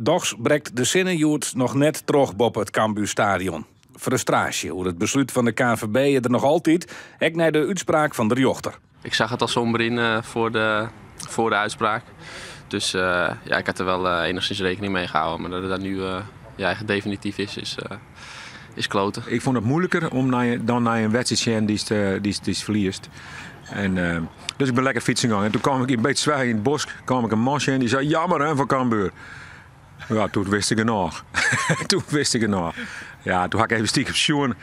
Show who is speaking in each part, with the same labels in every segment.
Speaker 1: Dochs brekt de sinne hjoed noch net troch boppe it Cambuurstadion. Frustraasje oer it beslút fan de KNVB is der noch altyd, ek nei de útspraak fan de rjochter.
Speaker 2: Ik zag het al somber in voor de uitspraak. Dus ja, ik had er wel enigszins rekening mee gehouden. Maar dat het daar nu, ja, echt definitief is, is kloten.
Speaker 3: Ik fûn it muoiliker om dan nei in wedstriid sjen dy'tst ferliest. En dus ik bin lekker fytsen gien. En doe kaam ik yn Beetsterzwaag yn it bosk kaam ik in man tsjin dy sei: "Jammer hè, fan Cambuur." Ja, doe wist ik genôch. Doe wist ik genôch. Ja, doe ha ik even stikem sjoen.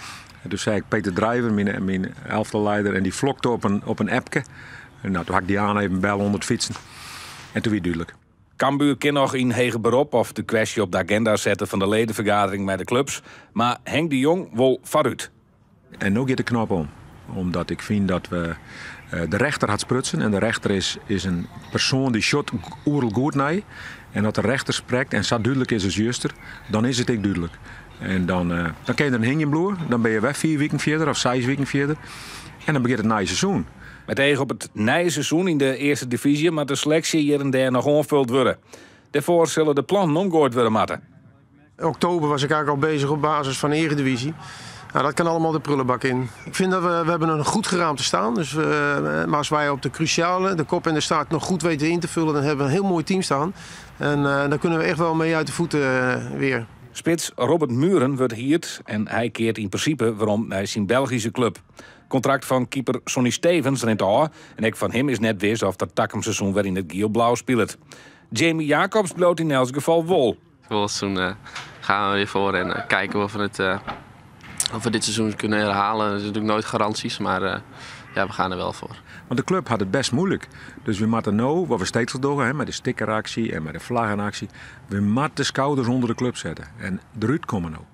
Speaker 3: En doe sei ik Peter Drijver, myn elftallieder, en dy flokte op in appke. En no, doe ha ik dy oan even belle ûnder it fytsen. En doe wie it dúdlik.
Speaker 1: Cambuur kin noch yn heger berop of de kwestje op de aginda sette fan de ledefergadering mei de klups. Mar Henk de Jong wol foarút.
Speaker 3: En no giet de knop om. Omdat ik fyn dat we. De rechter hat sprutsen en de rechter is in persoan dy sjocht oeral goed nei. En as de rechter sprekt en sa dúdlik is as juster, dan is it ek dúdlik. En dan kin je der hingjen bliuwe. Dan binne je wer 4 wiken fierder of 6 wiken fierder. En dan begjint it nije seizoen.
Speaker 1: Mei it each op it nije seizoen yn de earste divyzje moat de seleksje hjir en dêr noch oanfolle wurde. Dêrfoar sille de plannen omgoaid wurde moatte.
Speaker 4: In oktober was ik eigenlijk al bezig op basis van de Eredivisie. Nou, dat kan allemaal de prullenbak in. Ik vind dat we hebben een goed geraamte staan. Dus, maar als wij op de cruciale, de kop en de staart nog goed weten in te vullen, dan hebben we een heel mooi team staan. En daar kunnen we echt wel mee uit de voeten weer.
Speaker 1: Spits Robert Mühren wurdt hierd en hy keart yn prinsipe werom nei syn Belgyske klup. Kontrakt fan keeper Sonny Stevens rint ôf en ek fan him is net wis oft er takom seizoen wer yn it giel-blau spilet. Jamie Jacobs bliuwt yn elts gefal wol.
Speaker 2: Volgend seizoen gaan we weer voor en kijken of we dit seizoen kunnen herhalen. Er zijn natuurlijk nooit garanties, maar ja, we gaan er wel voor.
Speaker 3: Want de klup hat it bêst muoilik. Dus we moatte no, wat we steeds al dogge, hè, mei de stickeractie en mei de vlaggenactie, we moatte de skouders ûnder de klup sette en derút komme no.